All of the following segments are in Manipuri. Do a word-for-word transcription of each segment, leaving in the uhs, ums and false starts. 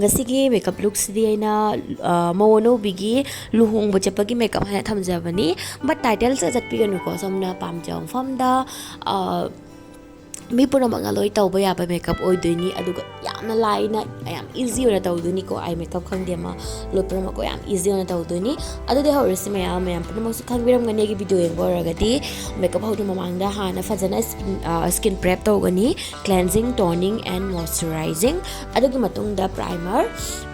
ꯉꯁꯤꯒꯤ ꯃꯦꯀꯞ ꯂꯨꯛꯁꯤꯗꯤ ꯑꯩꯅ, ꯑ, ꯃꯧ ꯑꯅꯧꯕꯤꯒꯤ ꯂꯨꯍꯣꯡꯕ ꯆꯠꯄꯒꯤ ꯃꯦꯀꯞ ꯍꯥꯏꯅ ꯊꯝꯖꯕꯅꯤ꯫ But ꯇꯥꯏꯇꯜꯁꯦ ꯆꯠꯄꯤꯒꯅꯨꯀꯣ, ꯁꯣꯝꯅ ꯄꯥꯝꯖꯕ ꯃꯐꯝꯗ, ꯑ, ꯃꯤ ꯄꯨꯝꯅꯃꯛꯅ ꯂꯣꯏ ꯇꯧꯕ ꯌꯥꯕ ꯃꯦꯀꯞ ꯑꯣꯏꯗꯣꯏꯅꯤ꯫ ꯑꯗꯨꯒ ꯌꯥꯝꯅ ꯂꯥꯏꯅ, ꯌꯥꯝ ꯏꯖꯤ ꯑꯣꯏꯅ ꯇꯧꯗꯣꯏꯅꯤꯀꯣ꯫ ꯑꯥꯏ ꯃꯦꯀꯞ ꯈꯪꯗꯦ ꯑꯃ, ꯂꯣꯏ ꯄꯨꯝꯅꯃꯛꯀꯣ ꯌꯥꯝ ꯏꯖꯤ ꯑꯣꯏꯅ ꯇꯧꯗꯣꯏꯅꯤ꯫ ꯑꯗꯨꯗꯤ ꯍꯧꯔꯁꯤ ꯃꯌꯥꯝ, ꯃꯌꯥꯝ ꯄꯨꯝꯅꯃꯛꯁꯨ ꯈꯪꯕꯤꯔꯝꯒꯅꯤ ꯑꯩꯒꯤ ꯚꯤꯗꯤꯑꯣ ꯌꯦꯡꯕ ꯑꯣꯏꯔꯒꯗꯤ꯫ ꯃꯦꯀꯞ ꯍꯧꯗ꯭ꯔꯤ ꯃꯃꯥꯡꯗ ꯍꯥꯟꯅ ꯐꯖꯅ ꯁ꯭ꯀꯤꯟ, ꯑ, ꯁ꯭ꯀꯤꯟ ꯄ꯭ꯔꯦꯞ ꯇꯧꯒꯅꯤ꯫ Cleansing, toning and moisturizing꯫ ꯑꯗꯨꯒꯤ ꯃꯇꯨꯡꯗ ꯄ꯭ꯔꯥꯏꯃꯔ꯫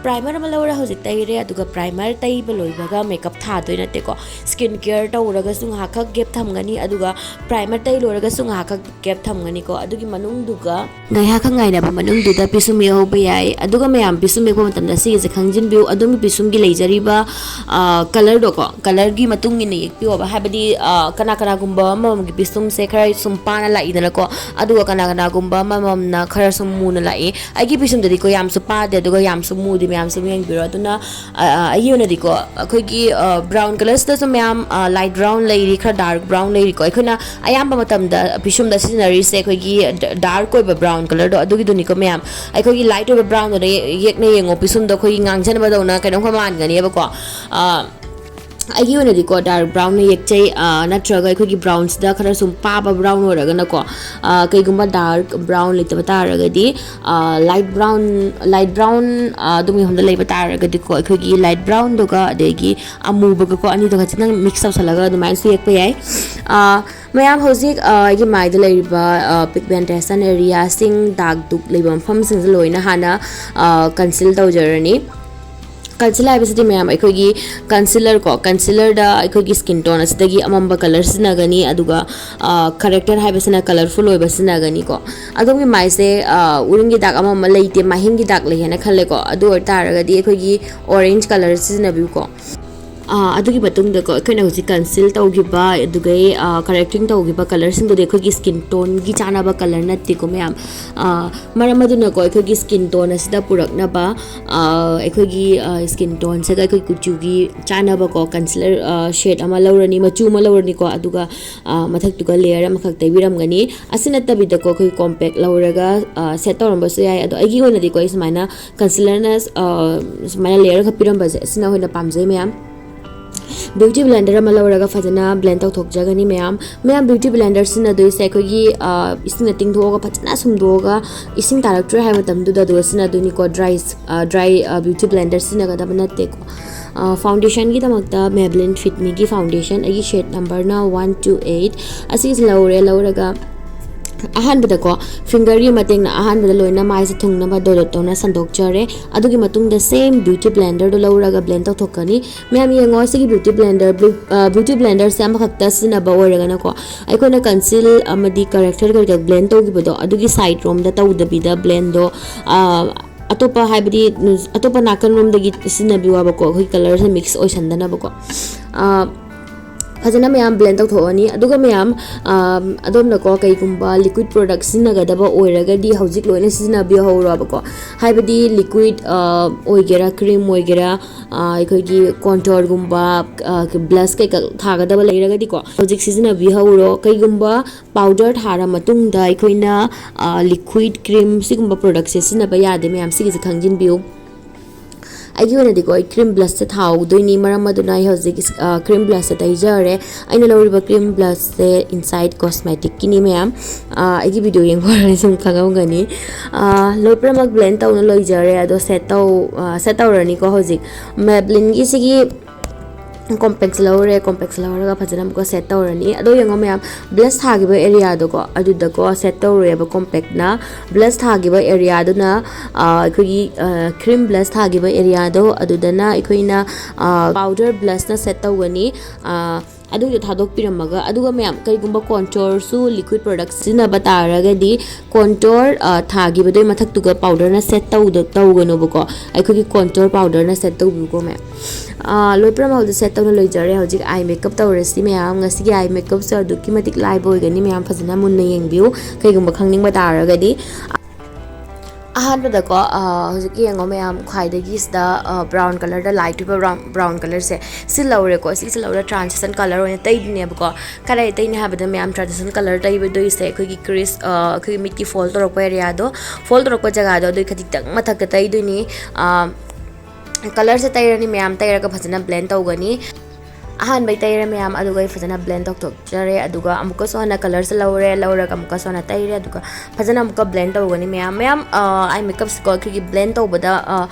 ꯄ꯭ꯔꯥꯏꯃꯔ ꯑꯃ ꯂꯧꯔ ꯍꯧꯖꯤꯛ ꯇꯩꯔꯦ, ꯑꯗꯨꯒ ꯄ꯭ꯔꯥꯏꯃꯔ ꯇꯩꯕ ꯂꯣꯏꯕꯒ ꯃꯦꯀꯞ ꯊꯥꯗꯣꯏ ꯅꯠꯇꯦꯀꯣ꯫ ꯁ꯭ꯀꯤꯟ ꯀꯤꯌꯔ ꯇꯧꯔꯒꯁꯨ ꯉꯥꯏꯍꯥꯛꯈꯛ ꯒꯦꯞ ꯊꯝꯒꯅꯤ, ꯑꯗꯨꯒ ꯄ꯭ꯔꯥꯏꯃꯔ ꯇꯩ ꯂꯣꯏꯔꯒꯁꯨ ꯉꯥꯏꯍꯥꯛꯈꯛ ꯒꯦꯞ ꯊꯝꯒꯅꯤꯀꯣ꯫ ꯑꯗꯨꯒꯤ ꯃꯅꯨꯡꯗꯨꯒ ꯉꯥꯏꯍꯥꯛꯈꯛ ꯉꯥꯏꯅꯕ ꯃꯅꯨꯡꯗꯨꯗ ꯄꯤꯁꯨꯝ ꯌꯦꯛꯍꯧꯕ ꯌꯥꯏ꯫ ꯑꯗꯨꯒ ꯃꯌꯥꯝ ꯄꯤꯁꯨꯝ ꯌꯦꯛꯄ ꯃꯇꯝꯗ ꯁꯤꯒꯤꯁꯦ ꯈꯪꯖꯤꯟꯕꯤꯌꯨ, ꯑꯗꯣꯝꯒꯤ ꯄꯤꯁꯨꯝꯒꯤ ꯂꯩꯖꯔꯤꯕ, ꯑ, ꯀꯂꯔꯗꯣꯀꯣ, ꯀꯂꯔꯒꯤ ꯃꯇꯨꯡ ꯏꯟꯅ ꯌꯦꯛꯄꯤꯌꯣꯕ꯫ ꯍꯥꯏꯕꯗꯤ, ꯑ, ꯀꯅꯥ ꯀꯅꯥꯒꯨꯝꯕ ꯑꯃꯃꯝꯒꯤ ꯄꯤꯁꯨꯝꯁꯦ ꯈꯔ ꯁꯨꯝ ꯄꯥꯅ ꯂꯥꯛꯏꯗꯅꯀꯣ, ꯑꯗꯨꯒ ꯀꯅꯥ ꯀꯅꯥꯒꯨꯝꯕ ꯑꯃꯃꯝꯅ ꯈꯔ ꯁꯨꯝ ꯃꯨꯅ ꯂꯥꯛꯏ꯫ ꯑꯩꯒꯤ ꯄꯤꯁꯨꯝꯗꯗꯤꯀꯣ ꯌꯥꯝꯁꯨ ꯄꯥꯗꯦ, ꯑꯗꯨꯒ ꯌꯥꯝꯁꯨ ꯃꯨꯗꯦ, ꯃꯌꯥꯝꯁꯨ ꯌꯦꯡꯕꯤꯔꯣ꯫ ꯑꯗꯨꯅ, ꯑ, ꯑ, ꯑꯩꯒꯤ ꯑꯣꯏꯅꯗꯤꯀꯣ ꯑꯩꯈꯣꯏꯒꯤ, ꯑ, ꯕ꯭ꯔꯥꯎꯟ ꯀꯂꯔꯁꯤꯗꯁꯨ ꯃꯌꯥꯝ, ꯑ, ꯂꯥꯏꯠ ꯕ꯭ꯔꯥꯎꯟ ꯂꯩꯔꯤ, ꯈꯔ ꯗꯥꯔꯛ ꯕ꯭ꯔꯥꯎꯟ ꯂꯩꯔꯤꯀꯣ꯫ ꯑꯩꯈꯣꯏꯅ ꯑꯌꯥꯝꯕ ꯃꯇꯝꯗ ꯄꯤꯁꯨꯝꯗ ꯁꯤꯖꯤꯟꯅꯔꯤꯁꯦ ꯑꯩꯈꯣꯏꯒꯤ ꯗ-, ꯗꯥꯔꯛ ꯑꯣꯏꯕ ꯕ꯭ꯔꯥꯎꯟ ꯀꯂꯔꯗꯣ, ꯑꯗꯨꯒꯤꯗꯨꯅꯤꯀꯣ ꯃꯌꯥꯝ꯫ ꯑꯩꯈꯣꯏꯒꯤ ꯂꯥꯏꯠ ꯑꯣꯏꯕ ꯕ꯭ꯔꯥꯎꯟꯗꯨꯅ ꯌꯦ-, ꯌꯦꯛꯅ ꯌꯦꯡꯉꯣ, ꯄꯤꯁꯨꯝꯗꯣ ꯑꯩꯈꯣꯏꯒꯤ ꯉꯥꯡꯁꯤꯟꯕꯗꯧꯅ ꯀꯩꯅꯣꯝꯈꯛ ꯃꯥꯟꯒꯅꯦꯕꯀꯣ꯫ ꯑ, ꯑꯩꯒꯤ ꯑꯣꯏꯅꯗꯤꯀꯣ ꯗꯥꯔꯛ ꯕ꯭ꯔꯥꯎꯟꯅ ꯌꯦꯛꯆꯩ, ꯑ, ꯅꯠꯇ꯭ꯔꯒ ꯑꯩꯈꯣꯏꯒꯤ ꯕ꯭ꯔꯥꯎꯟꯁꯤꯗ ꯈꯔ ꯁꯨꯝ ꯄꯥꯕ ꯕ꯭ꯔꯥꯎꯟ ꯑꯣꯏꯔꯒꯅꯀꯣ, ꯑ, ꯀꯩꯒꯨꯝꯕ ꯗꯥꯔꯛ ꯕ꯭ꯔꯥꯎꯟ ꯂꯩꯇꯕ ꯇꯥꯔꯒꯗꯤ, ꯑ, ꯂꯥꯏꯠ ꯕ꯭ꯔꯥꯎꯟ, ꯂꯥꯏꯠ ꯕ꯭ꯔꯥꯎꯟ, ꯑ, ꯑꯗꯨꯝ ꯃꯐꯝꯗ ꯂꯩꯕ ꯇꯥꯔꯒꯗꯤꯀꯣ, ꯑꯩꯈꯣꯏꯒꯤ ꯂꯥꯏꯠ ꯕ꯭ꯔꯥꯎꯟꯗꯨꯒ ꯑꯗꯒꯤ ꯑꯃꯨꯕꯒꯀꯣ, ꯑꯅꯤꯗꯣ ꯈꯖꯤꯛꯇꯪ ꯃꯤꯛꯁ ꯇꯧꯁꯜꯂꯒ ꯑꯗꯨꯃꯥꯏꯅꯁꯨ ꯌꯦꯛꯄ ꯌꯥꯏ꯫ ꯑ, ꯃꯌꯥꯝ ꯍꯧꯖꯤꯛ, ꯑ, ꯑꯩꯒꯤ ꯃꯥꯏꯗ ꯂꯩꯔꯤꯕ, ꯑ, ꯄꯤꯒꯃꯦꯟꯇꯦꯁꯟ ꯑꯦꯔꯤꯌꯥꯁꯤꯡ, ꯗꯥꯛ ꯗꯨꯛ ꯂꯩꯕ ꯃꯐꯝꯁꯤꯡꯁꯦ ꯂꯣꯏꯅ ꯍꯥꯟꯅ, ꯑ, ꯀꯟꯁꯤꯜ ꯇꯧꯖꯔꯅꯤ꯫ ꯀꯟꯁꯤꯜ ꯍꯥꯏꯕꯁꯤꯗꯤ ꯃꯌꯥꯝ ꯑꯩꯈꯣꯏꯒꯤ ꯀꯟꯁꯤꯂꯔ ꯀꯣ, ꯀꯟꯁꯤꯂꯔꯗ ꯑꯩꯈꯣꯏꯒꯤ ꯁ꯭ꯀꯤꯟ ꯇꯣꯟ ꯑꯁꯤꯗꯒꯤ ꯑꯃꯝꯕ ꯀꯂꯔ ꯁꯤꯖꯤꯟꯅꯒꯅꯤ, ꯑꯗꯨꯒ, ꯑ, ꯀꯔꯦꯛꯇꯔ ꯍꯥꯏꯕꯁꯤꯅ ꯀꯂꯔꯐꯨꯜ ꯑꯣꯏꯕ ꯁꯤꯖꯤꯟꯅꯒꯅꯤꯀꯣ꯫ ꯑꯗꯣꯝꯒꯤ ꯃꯥꯏꯁꯦ, ꯑ, ꯎꯔꯤꯡꯒꯤ ꯗꯥꯛ ꯑꯃꯝꯕ ꯂꯩꯇꯦ, ꯃꯥꯏꯍꯤꯡꯒꯤ ꯗꯥꯛ ꯂꯩ ꯍꯥꯏꯅ ꯈꯜꯂꯦꯀꯣ꯫ ꯑꯗꯨ ꯑꯣꯏꯇꯥꯔꯒꯗꯤ ꯑꯩꯈꯣꯏꯒꯤ ꯑꯣꯔꯦꯟꯖ ꯀꯂꯔ ꯁꯤꯖꯤꯟꯅꯕꯤꯌꯨꯀꯣ꯫ ꯑꯥ, ꯑꯗꯨꯒꯤ ꯃꯇꯨꯡꯗꯀꯣ, ꯑꯩꯈꯣꯏꯅ ꯍꯧꯖꯤꯛ ꯀꯟꯁꯤꯜ ꯇꯧꯈꯤꯕ, ꯑꯗꯨꯒꯩ, ꯑꯥ, ꯀꯔꯦꯛꯇꯤꯡ ꯇꯧꯈꯤꯕ ꯀꯂꯔꯁꯤꯡꯗꯨꯗꯤ ꯑꯩꯈꯣꯏꯒꯤ ꯁ꯭ꯀꯤꯟ ꯇꯣꯟꯒꯤ ꯆꯥꯟꯅꯕ ꯀꯂꯔ ꯅꯠꯇꯦꯀꯣ ꯃꯌꯥꯝ꯫ ꯑꯥ, ꯃꯔꯝ ꯑꯗꯨꯅꯀꯣ, ꯑꯩꯈꯣꯏꯒꯤ ꯁ꯭ꯀꯤꯟ ꯇꯣꯟ ꯑꯁꯤꯗ ꯄꯨꯔꯛꯅꯕ, ꯑꯥ, ꯑꯩꯈꯣꯏꯒꯤ, ꯑꯥ, ꯁ꯭ꯀꯤꯟ ꯇꯣꯟꯁꯤꯒ ꯑꯩꯈꯣꯏ ꯀꯨꯆꯨꯒꯤ ꯆꯥꯟꯅꯕꯀꯣ, ꯀꯟꯁꯤꯂꯔ, ꯑꯥ, ꯁꯦꯠ ꯑꯃ ꯂꯧꯔꯅꯤ, ꯃꯆꯨ ꯑꯃ ꯂꯧꯔꯅꯤꯀꯣ꯫ ꯑꯗꯨꯒ, ꯑꯥ, ꯃꯊꯛꯇꯨꯒ ꯂꯦꯌꯔ ꯑꯃꯈꯛ ꯇꯩꯕꯤꯔꯝꯒꯅꯤ꯫ ꯑꯁꯤ ꯅꯠꯇꯕꯤꯗꯀꯣ, ꯑꯩꯈꯣꯏ ꯀꯣꯝꯄꯦꯛ ꯂꯧꯔꯒ, ꯑꯥ, ꯁꯦꯠ ꯇꯧꯔꯝꯕꯁꯨ ꯌꯥꯏ꯫ ꯑꯗꯣ ꯑꯩꯒꯤ ꯑꯣꯏꯅꯗꯤꯀꯣ, ꯑꯩ ꯁꯨꯃꯥꯏꯅ ꯀꯟꯁꯤꯂꯔꯅ, ꯑꯥ, ꯁꯨꯃꯥꯏꯅ ꯂꯦꯌꯔ ꯈꯛ ꯄꯤꯔꯝꯕꯁꯦ, ꯑꯁꯤꯅ ꯑꯣꯏꯅ ꯄꯥꯝꯖꯩ ꯃꯌꯥꯝ꯫ ꯕ꯭ꯌꯨꯇꯤ ꯕ꯭ꯂꯦꯟꯗꯔ ꯑꯃ ꯂꯧꯔꯒ ꯐꯖꯅ ꯕ꯭ꯂꯦꯟ ꯇꯧꯊꯣꯛꯆꯒꯅꯤ ꯃꯌꯥꯝ꯫ ꯃꯌꯥꯝ, ꯕ꯭ꯌꯨꯇꯤ ꯕ꯭ꯂꯦꯟꯗꯔ ꯁꯤꯖꯤꯟꯅꯗꯣꯏꯁꯦ ꯑꯩꯈꯣꯏꯒꯤ, ꯑ, ꯏꯁꯤꯡꯅ ꯇꯤꯡꯊꯣꯛꯑꯒ ꯐꯖꯅ ꯁꯨꯝꯗꯣꯛꯑꯒ, ꯏꯁꯤꯡ ꯇꯥꯔꯛꯇ꯭ꯔꯦ ꯍꯥꯏꯕ ꯃꯇꯝꯗꯨꯗ ꯑꯗꯨꯒ ꯁꯤꯖꯤꯟꯅꯗꯣꯏꯅꯤꯀꯣ꯫ ꯗ꯭ꯔꯥꯏ, ꯑ, ꯗ꯭ꯔꯥꯏ, ꯑ, ꯕ꯭ꯌꯨꯇꯤ ꯕ꯭ꯂꯦꯟꯗꯔ ꯁꯤꯖꯤꯟꯅꯒꯗꯕ ꯅꯠꯇꯦꯀꯣ꯫ ꯑ, ꯐꯥꯎꯟꯗꯦꯁꯟꯒꯤꯗꯃꯛꯇ Maybelline Fit Meꯒꯤ ꯐꯥꯎꯟꯗꯦꯁꯟ, ꯑꯩꯒꯤ ꯁꯦꯠ ꯅꯝꯕꯔꯅ ꯋꯥꯟ ꯇꯨ ꯑꯩꯠ꯫ ꯑꯁꯤꯁꯦ ꯂꯧꯔꯦ, ꯂꯧꯔꯒ ꯑꯍꯥꯟꯕꯗꯀꯣ, ꯐꯤꯡꯒꯔꯒꯤ ꯃꯇꯦꯡꯅ ꯑꯍꯥꯟꯕꯗ ꯂꯣꯏꯅ ꯃꯥꯏꯁꯦ ꯊꯨꯡꯅꯕ ꯗꯣꯠ ꯗꯣꯠ ꯇꯧꯅ ꯁꯟꯗꯣꯛꯆꯔꯦ꯫ ꯑꯗꯨꯒꯤ ꯃꯇꯨꯡꯗ ꯁꯦꯝ ꯕ꯭ꯌꯨꯇꯤ ꯕ꯭ꯂꯦꯟꯗꯔꯗꯣ ꯂꯧꯔꯒ ꯕ꯭ꯂꯦꯟ ꯇꯧꯊꯣꯛꯀꯅꯤ꯫ ꯃꯌꯥꯝ ꯌꯦꯡꯉꯣ, ꯁꯤꯒꯤ ꯕ꯭ꯌꯨꯇꯤ ꯕ꯭ꯂꯦꯟꯗꯔ, ꯕ꯭ꯂꯨ-, ꯑ, ꯕ꯭ꯌꯨꯇꯤ ꯕ꯭ꯂꯦꯟꯗꯔꯁꯦ ꯑꯃꯈꯛꯇ ꯁꯤꯖꯤꯟꯅꯕ ꯑꯣꯏꯔꯒꯅꯀꯣ, ꯑꯩꯈꯣꯏꯅ ꯀꯟꯁꯤꯜ ꯑꯃꯗꯤ ꯀꯔꯦꯛꯇꯔ ꯀꯩꯀꯥ ꯕ꯭ꯂꯦꯟ ꯇꯧꯈꯤꯕꯗꯣ, ꯑꯗꯨꯒꯤ ꯁꯥꯏꯠ ꯔꯣꯝꯗ ꯇꯧꯗꯕꯤꯗ ꯕ꯭ꯂꯦꯟꯗꯣ, ꯑ, ꯑꯇꯣꯞꯄ, ꯍꯥꯏꯕꯗꯤ, ꯎꯝ, ꯑꯇꯣꯞꯄ ꯅꯥꯀꯟ ꯔꯣꯝꯗꯒꯤ ꯁꯤꯖꯤꯟꯅꯕꯤꯌꯨ ꯍꯥꯏꯕꯀꯣ, ꯑꯩꯈꯣꯏ ꯀꯂꯔꯁꯦ ꯃꯤꯛꯁ ꯑꯣꯏꯁꯟꯗꯅꯕꯀꯣ꯫ ꯑ, ꯐꯖꯅ ꯃꯌꯥꯝ ꯕ꯭ꯂꯦꯟ ꯇꯧꯊꯣꯛꯑꯅꯤ꯫ ꯑꯗꯨꯒ ꯃꯌꯥꯝ, ꯑ, ꯑꯗꯣꯝꯅꯀꯣ, ꯀꯩꯒꯨꯝꯕ ꯂꯤꯀ꯭ꯋꯤꯠ ꯄ꯭ꯔꯣꯗꯛ ꯁꯤꯖꯤꯟꯅꯒꯗꯕ ꯑꯣꯏꯔꯒꯗꯤ ꯍꯧꯖꯤꯛ ꯂꯣꯏꯅ ꯁꯤꯖꯤꯟꯅꯕꯤꯍꯧꯔꯣꯕꯀꯣ꯫ ꯍꯥꯏꯕꯗꯤ ꯂꯤꯀ꯭ꯋꯤꯠ, ꯑ, ꯑꯣꯏꯒꯦꯔꯥ, ꯀ꯭ꯔꯤꯝ ꯑꯣꯏꯒꯦꯔꯥ, ꯑ, ꯑꯩꯈꯣꯏꯒꯤ ꯀꯣꯟꯇꯣꯔꯒꯨꯝꯕ, ꯑ, ꯕ꯭ꯂꯁ ꯀꯩꯀꯥ ꯊꯥꯒꯗꯕ ꯂꯩꯔꯒꯗꯤꯀꯣ, ꯍꯧꯖꯤꯛ ꯁꯤꯖꯤꯟꯅꯕꯤꯍꯧꯔꯣ꯫ ꯀꯩꯒꯨꯝꯕ ꯄꯥꯎꯗꯔ ꯊꯥꯔ ꯃꯇꯨꯡꯗ ꯑꯩꯈꯣꯏꯅ, ꯑ, ꯂꯤꯀ꯭ꯋꯤꯠ ꯀ꯭ꯔꯤꯝ ꯁꯤꯒꯨꯝꯕ ꯄ꯭ꯔꯣꯗꯛꯁꯦ ꯁꯤꯖꯤꯟꯅꯕ ꯌꯥꯗꯦ ꯃꯌꯥꯝ, ꯁꯤꯒꯤꯁꯦ ꯈꯪꯖꯤꯟꯕꯤꯌꯨ꯫ ꯑꯩꯒꯤ ꯑꯣꯏꯅꯗꯤꯀꯣ, ꯑꯩ ꯀ꯭ꯔꯤꯝ ꯕ꯭ꯂꯁꯁꯦ ꯊꯥꯍꯧꯗꯣꯏꯅꯤ, ꯃꯔꯝ ꯑꯗꯨꯅ ꯑꯩ ꯍꯧꯖꯤꯛ ꯏꯁ-, ꯑ, ꯀ꯭ꯔꯤꯝ ꯕ꯭ꯂꯁꯁꯦ ꯇꯩꯖꯔꯦ꯫ ꯑꯩꯅ ꯂꯧꯔꯤꯕ ꯀ꯭ꯔꯤꯝ ꯕ꯭ꯂꯁꯁꯦ Insight Cosmeticꯀꯤꯅꯤ ꯃꯌꯥꯝ꯫ ꯑ, ꯑꯩꯒꯤ ꯚꯤꯗꯤꯑꯣ ꯌꯦꯡꯕ ꯑꯣꯏꯔꯗꯤ ꯁꯨꯝ ꯈꯪꯉꯝꯒꯅꯤ꯫ ꯑ, ꯂꯣꯏ ꯄꯨꯝꯅꯃꯛ ꯕ꯭ꯂꯦꯟ ꯇꯧꯅ ꯂꯣꯏꯖꯔꯦ, ꯑꯗꯣ ꯁꯦꯠ ꯇꯧ-, ꯑ, ꯁꯦꯠ ꯇꯧꯔꯅꯤꯀꯣ ꯍꯧꯖꯤꯛ꯫ Maybellineꯒꯤ ꯁꯤꯒꯤ ꯀꯣꯝꯄꯦꯛꯁꯦ ꯂꯧꯔꯦ, ꯀꯣꯝꯄꯦꯛꯁꯦ ꯂꯧꯔꯒ ꯐꯖꯅ ꯑꯃꯨꯛꯀ ꯁꯦꯠ ꯇꯧꯔꯅꯤ꯫ ꯑꯗꯣ ꯌꯦꯡꯉꯣ ꯃꯌꯥꯝ, ꯕ꯭ꯂꯁ ꯊꯥꯈꯤꯕ ꯑꯦꯔꯤꯌꯥꯗꯣꯀꯣ, ꯑꯗꯨꯗꯀꯣ ꯁꯦꯠ ꯇꯧꯔꯦꯕ ꯀꯣꯝꯄꯦꯛꯅ꯫ ꯕ꯭ꯂꯁ ꯊꯥꯈꯤꯕ ꯑꯦꯔꯤꯌꯥꯗꯨꯅ, ꯑ, ꯑꯩꯈꯣꯏꯒꯤ, ꯑ, ꯀ꯭ꯔꯤꯝ ꯕ꯭ꯂꯁ ꯊꯥꯈꯤꯕ ꯑꯦꯔꯤꯌꯥꯗꯣ, ꯑꯗꯨꯗꯅ ꯑꯩꯈꯣꯏꯅ, ꯑ, ꯄꯥꯎꯗꯔ ꯕ꯭ꯂꯁꯅ ꯁꯦꯠ ꯇꯧꯒꯅꯤ꯫ ꯑ, ꯑꯗꯨꯗꯣ ꯊꯥꯗꯣꯛꯄꯤꯔꯝꯃꯒ, ꯑꯗꯨꯒ ꯃꯌꯥꯝ, ꯀꯔꯤꯒꯨꯝꯕ contourꯁꯨ liquid product ꯁꯤꯖꯤꯟꯅꯕ ꯇꯥꯔꯒꯗꯤ, contour ꯊꯥꯈꯤꯕꯗꯨꯒꯤ ꯃꯊꯛꯇꯨꯒ powderꯅ set ꯇꯧꯗ ꯇꯧꯒꯅꯣꯕꯀꯣ꯫ ꯑꯩꯈꯣꯏꯒꯤ contour powderꯅ set ꯇꯧꯕꯤꯌꯨꯀꯣ ꯃꯌꯥꯝ꯫ ꯂꯣꯏ ꯄꯨꯝꯅꯃꯛ ꯍꯧꯖꯤꯛ set ꯇꯧꯅ ꯂꯣꯏꯖꯔꯦ꯫ ꯍꯧꯖꯤꯛ eye makeupꯇꯧꯔꯁꯤ ꯃꯌꯥꯝ꯫ ꯉꯁꯤꯒꯤ eye makeupꯁꯦ ꯑꯗꯨꯛꯀꯤ ꯃꯇꯤꯛ ꯂꯥꯏꯕ ꯑꯣꯏꯒꯅꯤ ꯃꯌꯥꯝ, ꯐꯖꯅ ꯃꯨꯟꯅ ꯌꯦꯡꯕꯤꯌꯨ ꯀꯩꯒꯨꯝꯕ ꯈꯪꯅꯤꯡꯕ ꯇꯥꯔꯒꯗꯤ꯫ ꯑꯍꯥꯟꯕꯗꯀꯣ, ꯍꯧꯖꯤꯛ ꯌꯦꯡꯉꯣ ꯃꯌꯥꯝ, ꯈ꯭ꯋꯥꯏꯗꯒꯤ ꯁꯤꯗ brown colourꯗ light ꯑꯣꯏꯕ brown brown colourꯁꯦ, ꯁꯤ ꯂꯧꯔꯦꯀꯣ꯫ ꯁꯤꯁꯦ ꯂꯧꯔ transition colour ꯑꯣꯏꯅ ꯇꯩꯗꯣꯏꯅꯦꯕꯀꯣ꯫ ꯀꯗꯥꯏ ꯇꯩꯅꯤ ꯍꯥꯏꯕꯗ ꯃꯌꯥꯝ, transition colour ꯇꯩꯕꯗꯣꯏꯁꯦ ꯑꯩꯈꯣꯏꯒꯤ crease, ꯑꯩꯈꯣꯏꯒꯤ ꯃꯤꯠꯀꯤ fold ꯇꯧꯔꯛꯄ areaꯗꯣ, fold ꯇꯧꯔꯛꯄ ꯖꯒꯥꯗꯣ ꯑꯗꯨꯒꯤ ꯈꯖꯤꯛꯇꯪ ꯃꯊꯛꯇ ꯇꯩꯗꯣꯏꯅꯤ꯫ Colourꯁꯦ ꯇꯩꯔꯅꯤ ꯃꯌꯥꯝ, ꯇꯩꯔꯒ ꯐꯖꯅ blend ꯇꯧꯒꯅꯤ꯫ ꯑꯍꯥꯟꯕꯩ ꯇꯩꯔꯦ ꯃꯌꯥꯝ, ꯑꯗꯨꯒ ꯑꯩ ꯐꯖꯅ blend ꯇꯧꯊꯣꯛꯆꯔꯦ꯫ ꯑꯗꯨꯒ ꯑꯃꯨꯛꯀꯁꯨ ꯍꯟꯅ colourꯁꯦ ꯂꯧꯔꯦ, ꯂꯧꯔꯒ ꯑꯃꯨꯛꯀꯁꯨ ꯍꯟꯅ ꯇꯩꯔꯦ꯫ ꯑꯗꯨꯒ ꯐꯖꯅ ꯑꯃꯨꯛꯀ blend ꯇꯧꯒꯅꯤ ꯃꯌꯥꯝ꯫ ꯃꯌꯥꯝ, eye makeupꯁꯦꯀꯣ ꯑꯩꯈꯣꯏꯒꯤ blend ꯇꯧꯕꯗ,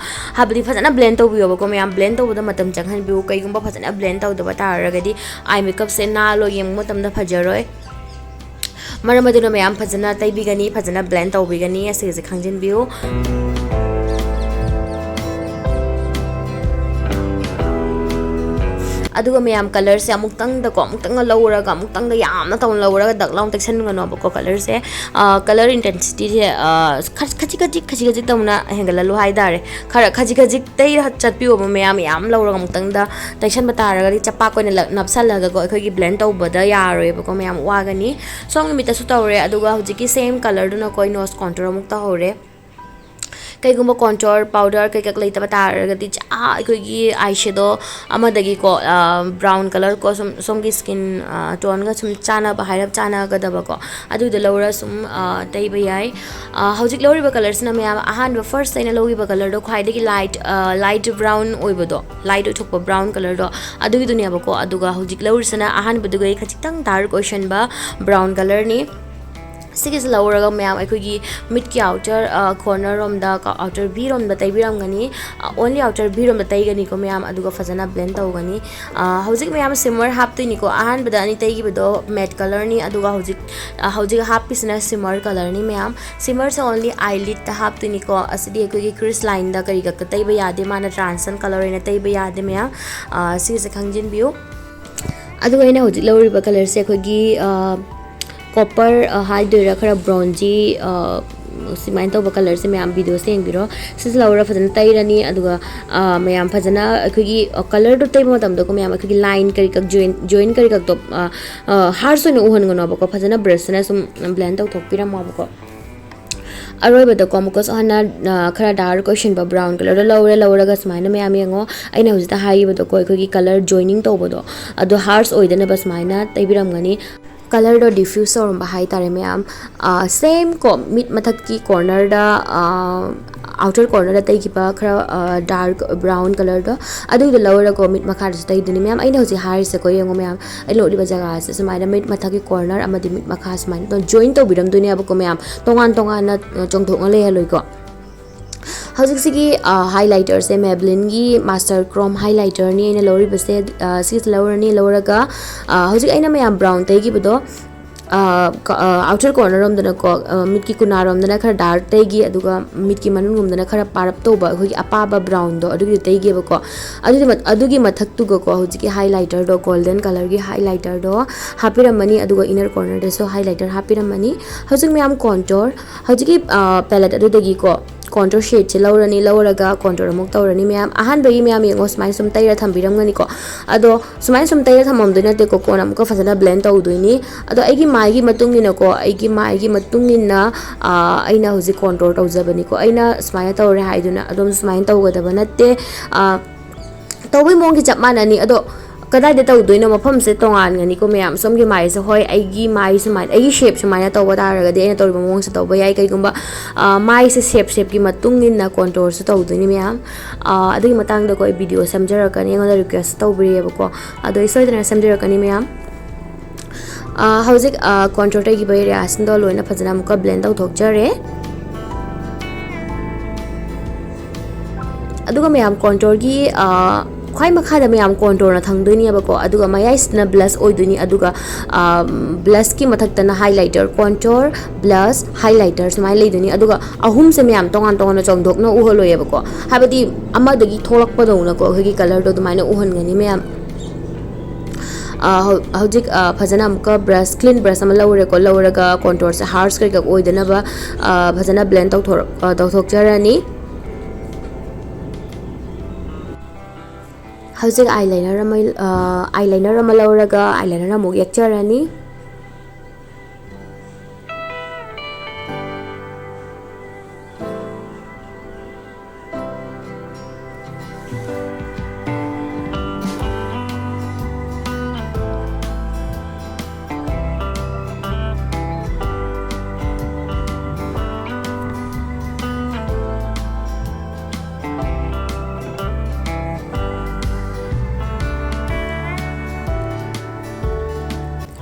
ꯍꯥꯏꯕꯗꯤ ꯐꯖꯅ blend ꯇꯧꯕꯤꯌꯣꯕꯀꯣ ꯃꯌꯥꯝ꯫ Blend ꯇꯧꯕꯗ ꯃꯇꯝ ꯆꯪꯍꯟꯕꯤꯌꯨ꯫ ꯀꯩꯒꯨꯝꯕ ꯐꯖꯅ blend ꯇꯧꯗꯕ ꯇꯥꯔꯒꯗꯤ eye makeupꯁꯦ ꯅꯥꯜꯂꯣꯏ, ꯌꯦꯡꯕ ꯃꯇꯝꯗ ꯐꯖꯔꯣꯏ꯫ ꯃꯔꯝ ꯑꯗꯨꯅ ꯃꯌꯥꯝ ꯐꯖꯅ ꯇꯩꯕꯤꯒꯅꯤ, ꯐꯖꯅ blend ꯇꯧꯕꯤꯒꯅꯤ, ꯑꯁꯤꯒꯁꯦ ꯈꯪꯖꯤꯟꯕꯤꯌꯨ꯫ ꯑꯗꯨꯒ ꯃꯌꯥꯝ, colourꯁꯦ ꯑꯃꯨꯛꯇꯪꯗꯀꯣ, ꯑꯃꯨꯛꯇꯪꯒ ꯂꯧꯔꯒ, ꯑꯃꯨꯛꯇꯪꯗ ꯌꯥꯝꯅ ꯇꯧꯅ ꯂꯧꯔꯒ ꯗꯛ ꯂꯥꯎꯅ ꯇꯩꯁꯟꯒꯅꯣꯕꯀꯣ꯫ Colourꯁꯦ, colour intensityꯁꯦ, ꯈꯖꯤꯛ ꯈꯖꯤꯛ, ꯈꯖꯤꯛ ꯈꯖꯤꯛ ꯇꯧꯅ ꯍꯦꯟꯒꯠꯍꯜꯂꯨ ꯍꯥꯏꯇꯥꯔꯦ꯫ ꯈꯔ ꯈꯖꯤꯛ ꯈꯖꯤꯛ ꯇꯩꯔ ꯆꯠꯄꯤꯌꯣꯕ ꯃꯌꯥꯝ꯫ ꯌꯥꯝ ꯂꯧꯔꯒ ꯑꯃꯨꯛꯇꯪꯗ ꯇꯩꯁꯟꯕ ꯇꯥꯔꯒꯗꯤ ꯆꯄꯥꯛ ꯑꯣꯏꯅ ꯂ-, ꯅꯞꯁꯜꯂꯒꯀꯣ ꯑꯩꯈꯣꯏꯒꯤ blend ꯇꯧꯕꯗ ꯌꯥꯔꯣꯏꯕꯀꯣ ꯃꯌꯥꯝ, ꯋꯥꯒꯅꯤ꯫ ꯁꯣꯝꯒꯤ ꯃꯤꯠꯇꯁꯨ ꯇꯧꯔꯦ꯫ ꯑꯗꯨꯒ ꯍꯧꯖꯤꯛꯀꯤ same colourꯗꯨꯅꯀꯣ ꯑꯩ nose contour ꯑꯃꯨꯛ ꯇꯧꯍꯧꯔꯦ꯫ ꯀꯩꯒꯨꯝꯕ contour powder ꯀꯩꯀꯛ ꯂꯩꯇꯕ ꯇꯥꯔꯒꯗꯤ, ꯑꯥ, ꯑꯩꯈꯣꯏꯒꯤ eyeshadow ꯑꯃꯗꯒꯤꯀꯣ, brown colour ꯀꯣ, ꯁꯨꯝ ꯁꯣꯝꯒꯤ skin toneꯒ ꯁꯨꯝ ꯆꯥꯟꯅꯕ, ꯍꯥꯏꯔꯞ ꯆꯥꯟꯅꯒꯗꯕꯀꯣ, ꯑꯗꯨꯗꯣ ꯂꯧꯔ ꯁꯨꯝ ꯇꯩꯕ ꯌꯥꯏ꯫ ꯍꯧꯖꯤꯛ ꯂꯧꯔꯤꯕ colourꯁꯤꯅ ꯃꯌꯥꯝ, ꯑꯍꯥꯟꯕ first ꯑꯩꯅ ꯂꯧꯈꯤꯕ colourꯗꯣ ꯈ꯭ꯋꯥꯏꯗꯒꯤ light, light brown ꯑꯣꯏꯕꯗꯣ, light ꯑꯣꯏꯊꯣꯛꯄ brown colourꯗꯣ, ꯑꯗꯨꯒꯤꯗꯨꯅꯦꯕꯀꯣ꯫ ꯑꯗꯨꯒ ꯍꯧꯖꯤꯛ ꯂꯧꯔꯤꯁꯤꯅ ꯑꯍꯥꯟꯕꯗꯨꯒ ꯈꯖꯤꯛꯇꯪ dark ꯑꯣꯏꯁꯟꯕ brown colourꯅꯤ꯫ ꯁꯤꯒꯤꯁꯦ ꯂꯧꯔꯒ ꯃꯌꯥꯝ ꯑꯩꯈꯣꯏꯒꯤ ꯃꯤꯠꯀꯤ outer corner ꯔꯣꯝꯗ, outer V ꯔꯣꯝꯗ ꯇꯩꯕꯤꯔꯝꯒꯅꯤ꯫ Only outer V ꯔꯣꯝꯗ ꯇꯩꯒꯅꯤꯀꯣ ꯃꯌꯥꯝ, ꯑꯗꯨꯒ ꯐꯖꯅ blend ꯇꯧꯒꯅꯤ꯫ ꯍꯧꯖꯤꯛ ꯃꯌꯥꯝ shimmer ꯍꯥꯞꯇꯣꯏꯅꯤꯀꯣ꯫ ꯑꯍꯥꯟꯕꯗ ꯑꯅꯤ ꯇꯩꯈꯤꯕꯗꯣ matte colourꯅꯤ, ꯑꯗꯨꯒ ꯍꯧꯖꯤꯛ, ꯍꯧꯖꯤꯛ ꯍꯥꯞꯄꯤꯁꯤꯅ shimmer colourꯅꯤ ꯃꯌꯥꯝ꯫ Shimmerꯁꯦ only eyelidꯇ ꯍꯥꯞꯇꯣꯏꯅꯤꯀꯣ꯫ ꯑꯁꯤꯗꯤ ꯑꯩꯈꯣꯏꯒꯤ crease lineꯗ ꯀꯔꯤꯒ ꯇꯩꯕ ꯌꯥꯗꯦ, ꯃꯥꯅ translucent colour ꯑꯣꯏꯅ ꯇꯩꯕ ꯌꯥꯗꯦ ꯃꯌꯥꯝ꯫ ꯁꯤꯒꯤꯁꯦ ꯈꯪꯖꯤꯟꯕꯤꯌꯨ꯫ ꯑꯗꯨꯒ ꯑꯩꯅ ꯍꯧꯖꯤꯛ ꯂꯧꯔꯤꯕ ꯀꯂꯔꯁꯦ ꯑꯩꯈꯣꯏꯒꯤ ꯀꯣꯄꯔ ꯍꯥꯏꯗꯣꯏꯔꯥ, ꯈꯔ ꯕ꯭ꯔꯥꯎꯟꯖꯤ ꯁꯨꯃꯥꯏꯅ ꯇꯧꯕ ꯀꯂꯔꯁꯦ ꯃꯌꯥꯝ ꯚꯤꯗꯤꯑꯣꯁꯦ ꯌꯦꯡꯕꯤꯔꯣ꯫ ꯁꯤꯁꯦ ꯂꯧꯔ ꯐꯖꯅ ꯇꯩꯔꯅꯤ꯫ ꯑꯗꯨꯒ ꯃꯌꯥꯝ ꯐꯖꯅ ꯑꯩꯈꯣꯏꯒꯤ ꯀꯂꯔꯗꯣ ꯇꯩꯕ ꯃꯇꯝꯗꯀꯣ ꯃꯌꯥꯝ ꯑꯩꯈꯣꯏꯒꯤ ꯂꯥꯏꯟ ꯀꯔꯤ ꯈꯛ, ꯖꯣꯏꯟ ꯖꯣꯏꯟ ꯀꯔꯤ ꯈꯛꯇꯣ ꯍꯥꯔꯁ ꯑꯣꯏꯅ ꯎꯍꯟꯒꯅꯣꯕꯀꯣ꯫ ꯐꯖꯅ ꯕ꯭ꯔꯁꯁꯤꯅ ꯁꯨꯝ ꯕ꯭ꯂꯦꯟ ꯇꯧꯊꯣꯛꯄꯤꯔꯝꯃꯣꯕꯀꯣ꯫ ꯑꯔꯣꯏꯕꯗꯀꯣ ꯑꯃꯨꯛꯀꯁꯨ ꯍꯟꯅ ꯈꯔ ꯗꯥꯔꯛ ꯑꯣꯏꯁꯤꯟꯕ ꯕ꯭ꯔꯥꯎꯟ ꯀꯂꯔꯗꯣ ꯂꯧꯔꯦ꯫ ꯂꯧꯔꯒ ꯁꯨꯃꯥꯏꯅ ꯃꯌꯥꯝ ꯌꯦꯡꯉꯣ, ꯑꯩꯅ ꯍꯧꯖꯤꯛꯇ ꯍꯥꯏꯈꯤꯕꯗꯣꯀꯣ, ꯑꯩꯈꯣꯏꯒꯤ ꯀꯂꯔ ꯖꯣꯏꯅꯤꯡ ꯇꯧꯕꯗꯣ ꯑꯗꯣ ꯍꯥꯔꯁ ꯑꯣꯏꯗꯅꯕ ꯁꯨꯃꯥꯏꯅ ꯇꯩꯕꯤꯔꯝꯒꯅꯤ꯫ ꯀꯂꯔꯗꯣ ꯗꯤꯐ꯭ꯌꯨꯁ ꯇꯧꯔꯝꯕ ꯍꯥꯏꯇꯥꯔꯦ ꯃꯌꯥꯝ꯫ ꯁꯦꯝ ꯀꯣ, ꯃꯤꯠ ꯃꯊꯛꯀꯤ ꯀꯣꯔꯅꯔꯗ, ꯑꯥꯎꯇꯔ ꯀꯣꯔꯅꯔꯗ ꯇꯩꯈꯤꯕ ꯈꯔ ꯗꯥꯔꯛ ꯕ꯭ꯔꯥꯎꯟ ꯀꯂꯔꯗꯣ, ꯑꯗꯨꯒꯤꯗꯣ ꯂꯧꯔꯒꯀꯣ ꯃꯤꯠ ꯃꯈꯥꯗꯁꯨ ꯇꯩꯗꯣꯏꯅꯤ ꯃꯌꯥꯝ꯫ ꯑꯩꯅ ꯍꯧꯖꯤꯛ ꯍꯥꯏꯔꯤꯁꯦꯀꯣ, ꯌꯦꯡꯉꯣ ꯃꯌꯥꯝ, ꯑꯩꯅ ꯎꯠꯂꯤꯕ ꯖꯒꯥꯁꯦ ꯁꯨꯃꯥꯏꯅ ꯃꯤꯠ ꯃꯊꯛꯀꯤ ꯀꯣꯔꯅꯔ ꯑꯃꯗꯤ ꯃꯤꯠ ꯃꯈꯥ ꯁꯨꯃꯥꯏꯅ ꯖꯣꯏꯟ ꯇꯧꯕꯤꯔꯝꯗꯣꯏꯅꯦꯕꯀꯣ ꯃꯌꯥꯝ, ꯇꯣꯉꯥꯟ ꯇꯣꯉꯥꯟꯅ ꯆꯣꯡꯊꯣꯛꯅ ꯂꯩꯍꯜꯂꯣꯏꯀꯣ꯫ ꯍꯧꯖꯤꯛꯁꯤꯒꯤ ꯍꯥꯏꯂꯥꯏꯇꯔꯁꯦ ꯃꯦꯕ꯭ꯂꯤꯟꯒꯤ ꯃꯥꯁꯇꯔ ꯀ꯭ꯔꯣꯝ ꯍꯥꯏꯂꯥꯏꯇꯔꯅꯤ ꯑꯩꯅ ꯂꯧꯔꯤꯕꯁꯦ꯫ ꯁꯤꯁꯦ ꯂꯧꯔꯅꯤ꯫ ꯂꯧꯔꯒ ꯍꯧꯖꯤꯛ ꯑꯩꯅ ꯃꯌꯥꯝ ꯕ꯭ꯔꯥꯎꯟ ꯇꯩꯈꯤꯕꯗꯣ ꯑꯥꯎꯇꯔ ꯀꯣꯔꯅꯔ ꯔꯣꯝꯗꯅꯀꯣ, ꯃꯤꯠꯀꯤ ꯀꯨꯅꯥꯔꯣꯝꯗꯅ ꯈꯔ ꯗꯥꯔꯛ ꯇꯩꯒꯤ, ꯑꯗꯨꯒ ꯃꯤꯠꯀꯤ ꯃꯅꯨꯡꯂꯣꯝꯗꯅ ꯈꯔ ꯄꯥꯔꯞ ꯇꯧꯕ ꯑꯩꯈꯣꯏꯒꯤ ꯑꯄꯥꯕ ꯕ꯭ꯔꯥꯎꯟꯗꯣ ꯑꯗꯨꯒꯤꯗꯣ ꯇꯩꯒꯦꯕꯀꯣ꯫ ꯑꯗꯨꯒꯤ ꯃꯊꯛꯇꯨꯒꯀꯣ ꯍꯧꯖꯤꯛꯀꯤ ꯍꯥꯏꯂꯥꯏꯇꯔꯗꯣ, ꯒꯣꯜꯗꯟ ꯀꯂꯔꯒꯤ ꯍꯥꯏꯂꯥꯏꯇꯔꯗꯣ ꯍꯥꯞꯄꯤꯔꯝꯃꯅꯤ꯫ ꯑꯗꯨꯒ ꯏꯅꯔ ꯀꯣꯔꯅꯔꯗꯁꯨ ꯍꯥꯏꯂꯥꯏꯇꯔ ꯍꯥꯞꯄꯤꯔꯝꯃꯅꯤ꯫ ꯍꯧꯖꯤꯛ ꯃꯌꯥꯝ ꯀꯣꯟꯇꯣꯔ, ꯍꯧꯖꯤꯛꯀꯤ ꯄꯦꯂꯦꯠ ꯑꯗꯨꯗꯒꯤꯀꯣ ꯀꯣꯟꯇꯣꯔ ꯁꯦꯠꯁꯦ ꯂꯧꯔꯅꯤ꯫ ꯂꯧꯔꯒ ꯀꯣꯟꯇꯣꯔ ꯑꯃꯨꯛ ꯇꯧꯔꯅꯤ ꯃꯌꯥꯝ꯫ ꯑꯍꯥꯟꯕꯒꯤ ꯃꯌꯥꯝ ꯌꯦꯡꯉꯣ, ꯁꯨꯃꯥꯏꯅ ꯁꯨꯝ ꯇꯩꯔ ꯊꯝꯕꯤꯔꯝꯒꯅꯤꯀꯣ꯫ ꯑꯗꯣ ꯁꯨꯃꯥꯏꯅ ꯁꯨꯝ ꯇꯩꯔ ꯊꯝꯃꯝꯗꯣꯏ ꯅꯠꯇꯦꯀꯣ, ꯀꯣꯟꯅ ꯑꯃꯨꯛꯀ ꯐꯖꯅ ꯕ꯭ꯂꯦꯟ ꯇꯧꯗꯣꯏꯅꯤ꯫ ꯑꯗꯣ ꯑꯩꯒꯤ ꯃꯥꯏꯒꯤ ꯃꯇꯨꯡ ꯏꯟꯅꯀꯣ, ꯑꯩꯒꯤ ꯃꯥꯏꯒꯤ ꯃꯇꯨꯡ ꯏꯟꯅ ꯑꯩꯅ ꯍꯧꯖꯤꯛ ꯀꯣꯟꯇꯣꯔ ꯇꯧꯖꯕꯅꯤꯀꯣ꯫ ꯑꯩꯅ ꯁꯨꯃꯥꯏꯅ ꯇꯧꯔꯦ ꯍꯥꯏꯗꯨꯅ ꯑꯗꯣꯝꯁꯨ ꯁꯨꯃꯥꯏꯅ ꯇꯧꯒꯗꯕ ꯅꯠꯇꯦ꯫ ꯇꯧꯕꯩ ꯃꯑꯣꯡꯁꯦ ꯆꯞ ꯃꯥꯟꯅꯅꯤ꯫ ꯑꯗꯣ ꯀꯗꯥꯏꯗ ꯇꯧꯗꯣꯏꯅꯣ? ꯃꯐꯝꯁꯦ ꯇꯣꯉꯥꯟꯒꯅꯤꯀꯣ ꯃꯌꯥꯝ꯫ ꯁꯣꯝꯒꯤ ꯃꯥꯏꯁꯦ, ꯍꯣꯏ, ꯑꯩꯒꯤ ꯃꯥꯏ ꯁꯨꯃꯥꯏꯅ, ꯑꯩꯒꯤ ꯁꯦꯞ ꯁꯨꯃꯥꯏꯅ ꯇꯧꯕ ꯇꯥꯔꯒꯗꯤ, ꯑꯩꯅ ꯇꯧꯔꯤꯕ ꯃꯑꯣꯡꯁꯦ ꯇꯧꯕ ꯌꯥꯏ꯫ ꯀꯩꯒꯨꯝꯕ ꯃꯥꯏꯁꯦ ꯁꯦꯞ ꯁꯦꯞꯀꯤ ꯃꯇꯨꯡ ꯏꯟꯅ ꯀꯣꯟꯇꯣꯔꯁꯨ ꯇꯧꯗꯣꯏꯅꯤ ꯃꯌꯥꯝ꯫ ꯑꯗꯨꯒꯤ ꯃꯇꯥꯡꯗꯀꯣ ꯑꯩ ꯚꯤꯗꯤꯑꯣ ꯁꯦꯝꯖꯔꯛꯀꯅꯤ, ꯑꯩꯉꯣꯟꯗ ꯔꯤꯀ꯭ꯋꯦꯁ ꯇꯧꯕꯤꯔꯛꯑꯦꯕꯀꯣ꯫ ꯑꯗꯣ ꯑꯩ ꯁꯣꯏꯗꯅ ꯁꯦꯝꯖꯔꯛꯀꯅꯤ ꯃꯌꯥꯝ꯫ ꯍꯧꯖꯤꯛ ꯀꯣꯟꯇꯣꯔ ꯇꯩꯈꯤꯕ ꯑꯦꯔꯤꯌꯥꯁꯤꯡꯗꯣ ꯂꯣꯏꯅ ꯐꯖꯅ ꯑꯃꯨꯛꯀ ꯕ꯭ꯂꯦꯟ ꯇꯧꯊꯣꯛꯆꯔꯦ꯫ ꯑꯗꯨꯒ ꯃꯌꯥꯝ ꯀꯣꯟꯇꯣꯔꯒꯤ ꯈ꯭ꯋꯥꯏ ꯃꯈꯥꯗ ꯃꯌꯥꯝ ꯀꯣꯟꯇꯣꯔꯅ ꯊꯪꯗꯣꯏꯅꯦꯕꯀꯣ꯫ ꯑꯗꯨꯒ ꯃꯌꯥꯏꯁꯤꯅ ꯕ꯭ꯂꯁ ꯑꯣꯏꯗꯣꯏꯅꯤ꯫ ꯑꯗꯨꯒ ꯕ꯭ꯂꯁꯀꯤ ꯃꯊꯛꯇꯅ ꯍꯥꯏꯂꯥꯏꯇꯔ, ꯀꯣꯟꯇꯣꯔ, ꯕ꯭ꯂꯁ, ꯍꯥꯏꯂꯥꯏꯇꯔ ꯁꯨꯃꯥꯏꯅ ꯂꯩꯗꯣꯏꯅꯤ꯫ ꯑꯗꯨꯒ ꯑꯍꯨꯝꯁꯦ ꯃꯌꯥꯝ ꯇꯣꯉꯥꯟ ꯇꯣꯉꯥꯟꯅ ꯆꯣꯡꯊꯣꯛꯅ ꯎꯍꯜꯂꯣꯏꯌꯦꯕꯀꯣ꯫ ꯍꯥꯏꯕꯗꯤ ꯑꯃꯗꯒꯤ ꯊꯣꯛꯂꯛꯄꯗꯧꯅꯀꯣ ꯑꯩꯈꯣꯏꯒꯤ ꯀꯂꯔꯗꯣ ꯑꯗꯨꯃꯥꯏꯅ ꯎꯍꯟꯒꯅꯤ ꯃꯌꯥꯝ꯫ ꯍꯧꯖꯤꯛ ꯐꯖꯅ ꯑꯃꯨꯛꯀ ꯕ꯭ꯔꯁ, ꯀ꯭ꯂꯤꯟ ꯕ꯭ꯔꯁ ꯑꯃ ꯂꯧꯔꯦꯀꯣ꯫ ꯂꯧꯔꯒ ꯀꯣꯟꯇꯣꯔꯁꯦ ꯍꯥꯔꯁ ꯀꯩꯀꯥ ꯑꯣꯏꯗꯅꯕ ꯐꯖꯅ ꯕ꯭ꯂꯦꯟ ꯇꯧꯊꯣꯔꯛ ꯇꯧꯊꯣꯛꯆꯔꯅꯤ꯫ ꯍꯧꯖꯤꯛ ꯑꯥꯏ ꯂꯥꯏꯅꯔ ꯑꯃ ꯑꯥꯏ ꯂꯥꯏꯅꯔ ꯑꯃ ꯂꯧꯔꯒ ꯑꯥꯏ ꯂꯥꯏꯅꯔ ꯑꯃꯨꯛ ꯌꯦꯛꯆꯔꯅꯤ꯫